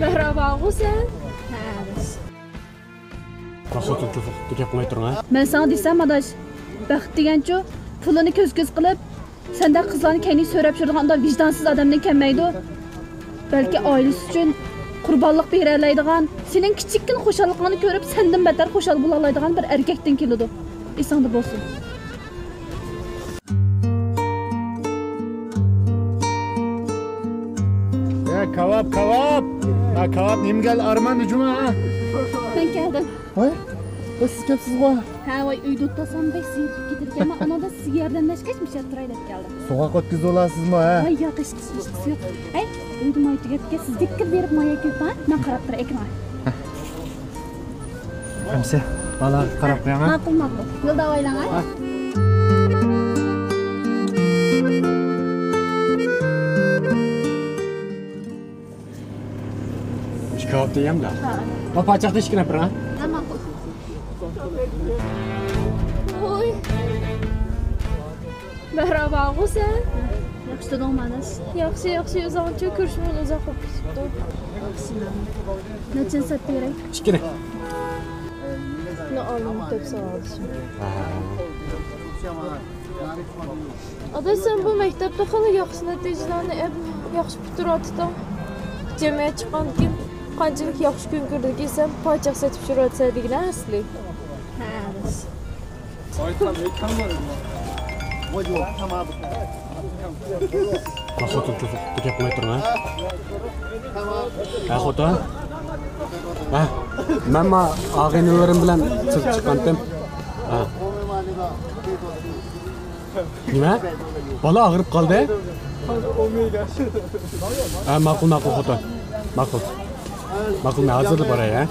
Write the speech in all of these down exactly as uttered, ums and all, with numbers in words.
مەھرىبانغۇ سەن؟ ھە، ئاداش. ما خوتۇن تېلېفون قىلىپتۇ، گەپ قىلماي تۇرۇڭ، ھە؟ مەن ساڭا دېسەم، ئاداش، بەخت دېگەنچۇ، پۇلىنى كۆز-كۆز قىلىپ، سەندەك قىزلارنى كەينىگە سۆرەپ يۈرىدىغان ئۇنداق ۋىجدانسىز ئادەمدىن كەلمەيدۇ. بەلكى ئائىلىسى ئۈچۈن قۇربانلىق بېرەلەيدىغان، سېنىڭ كىچىككىنە خۇشاللىقىڭنى كۆرۈپ، سەندىن بەتەر خۇشال بولالايدىغان بىر ئەركەكتىن كېلىدۇ. ئېسىڭدە بولسۇن. يا كاۋاپ، كاۋاپ! ھە، كاۋاپ نېمە گەل ئارمان جۇما، ھە؟ مەن كەلدىم. ۋاي، ۋاي، سىز كەپسىزغۇ؟ ھە، ۋاي، ئۆيدە ئولتۇرسام بەك زېرىكىپ كېتىدىكەنمەن. ئانادا سىزگە ياردەملەشكەچ مۇشۇ يەردە تۇراي دەپ كەلدىم. سوغۇق ئۆتكۈزۈۋالارسىزمۇ، ھە؟ ۋاي، ياق، ھېچقىسى، ھېچقىسى يوق. ھەي، ئۆيدە ماي تۈگەپ كەتكەن، سىز دىققەت بېرىپ ماي ئەكېلىپ بېرىڭ، مەن قاراپ تۇراي، ئەكېلىڭ. ئەمسە، بالىلارغا قاراپ قويۇڭ، ھە؟ ماقۇل، ماقۇل. يولدا ئاۋايلاڭ، ھە؟ ھە. ئىككى ھەپتە يەمدە. ھە. ما پاچاقتا ئىككى نەپەر، ھە؟ ھە، ماقۇل. ۋوي. مەھرىبانغۇ سەن؟ ياخشى تۇردۇڭمۇ، ئاداش؟ ياخشى، ياخشى. ئۆزۈڭچۇ؟ كۆرۈشمىگىلى ئۇزاق بولۇپ كېتىپتۇ. ياخشى. نەچچىنى سېتىپ بېرەي؟ ئىككىنى. بۇنى ئالدىم دەپ ساڭا ئادىشىم. ھە. ئاداش، سەن بۇ مەكتەپتە خېلى ياخشى نەتىجىلەرنى ئېلىپ، ياخشى پۈتتۈرۈۋاتىدىڭ. جەمئىيەت چىققاندىن كېيىن قانچىلىك ياخشى كۈن كۆردۈڭكى سەن، پاچاق سېتىپ يۈرۈۋاتىسەن دېگىنە ئەسلى. ھە، ئاداش. ما خوتۇن تېلېفون قىلىپتۇ، گەپ قىلماي تۇرۇڭ، ھە؟ ھە، خوتۇن؟ ھە، مەن ما ئاغىنىلىرىم بىلەن چىقىپ چىققانتىم. ھە. نېمە؟ بالا ئاغرىپ قالدى؟ ھە، ماقۇل، ماقۇل، خوتۇن. ماقۇل. ماقۇل، مەن ھازىرلا باراي، ھە؟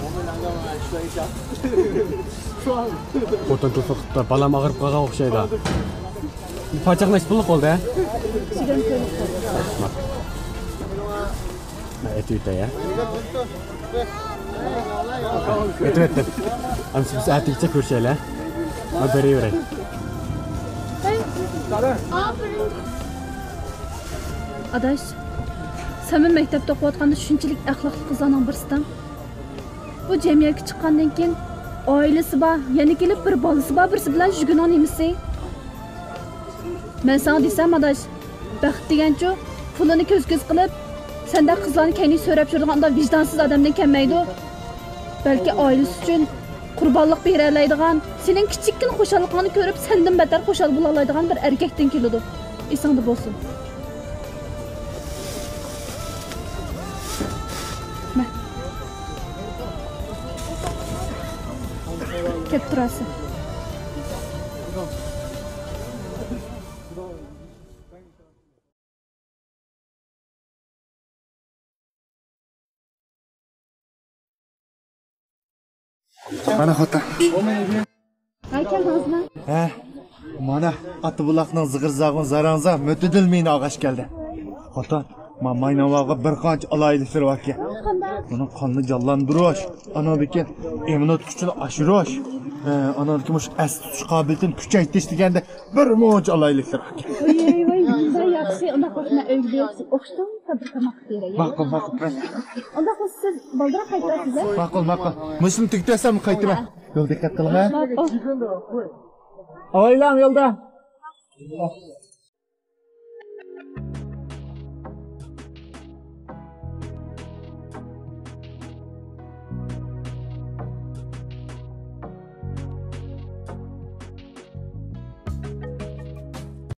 خوتۇن تېلېفون قىپتۇ، بالام ئاغرىپ قالغان ئوخشايدۇ. پاچاق نەچچە پۇللۇق بولدى، ھە؟ ماقۇل. مەن ئېتىۋېتەي، ھە؟ ئېتىۋەتتىم. ئەمسە بىز ئەتىگىچە كۆرۈشەيلى، ھە؟ مەن بېرىۋېرەي. ئاداش، سەنمۇ مەكتەپتە ئوقۇۋاتقاندا شۇنچىلىك ئەخلاقلىق قىزلارنىڭ بىرسىدىڭ. بۇ جەمئىيەتكە چىققاندىن كېيىن ئائىلىسى بار، يەنە كېلىپ بىر بالىسى بار بىرسى بىلەن يۈرگىنىڭ نېمىسى؟ مەن ساڭا دېسەم، ئاداش، بەخت دېگەنچۇ، پۇلىنى كۆز-كۆز قىلىپ، سەندەك قىزلارنى كەينىگە سۆرەپ يۈرىدىغان ئۇنداق ۋىجدانسىز ئادەمدىن كەلمەيدۇ. بەلكى ئائىلىسى ئۈچۈن قۇربانلىق بېرەلەيدىغان، سېنىڭ كىچىككىنە خۇشاللىقىڭنى كۆرۈپ، سەندىن بەتەر خۇشال بولالايدىغان بىر ئەركەكتىن كېلىدۇ. ئېسىڭدە بولسۇن. مە. كەپ تۇراسەن. مانا خوتۇن. ھە، كەلدىڭىزمۇ؟ ھە، مانا ئاتابۇلاقنىڭ زىغىر زاغۇن زاراڭزا مۆتىدىل مېنى ئاغاش كەلدى. خوتۇن، ما مايناۋاغا بىر قانچە ئالاھىدىلىكلىرى باركەن. قانداق؟ بۇنىڭ قاننى جانلاندۇرۇش، ئانىڭدىن كېيىن ئىممۇنىتېت كۈچىنى ئاشۇرۇش، ھە، ئانىڭدىن كېيىن مۇشۇ ئەستە تۇتۇش قابىلىيىتىنى كۈچەيتىش دېگەندەك بىر مۇنچە ئالاھىدىلىكلىرى باركەن. ۋاي، ۋاي، ۋاي، ياخشى، ئۇنداق بولسا مەن ئۆيگە بېرىپ ئوخشىتىڭ بىر تاماق بېرەي. ماقۇل، ماقۇل. ئۇنداق بولسا سىز بالدۇرراق قايتىۋەتسىز. ماقۇل، ماقۇل. مۇشۇنى تۈگىتىۋەتسەم قايتىمەن. يول دىققەت قىلىڭ، ھە؟ ماقۇل. ئاۋايلاڭ يولدا.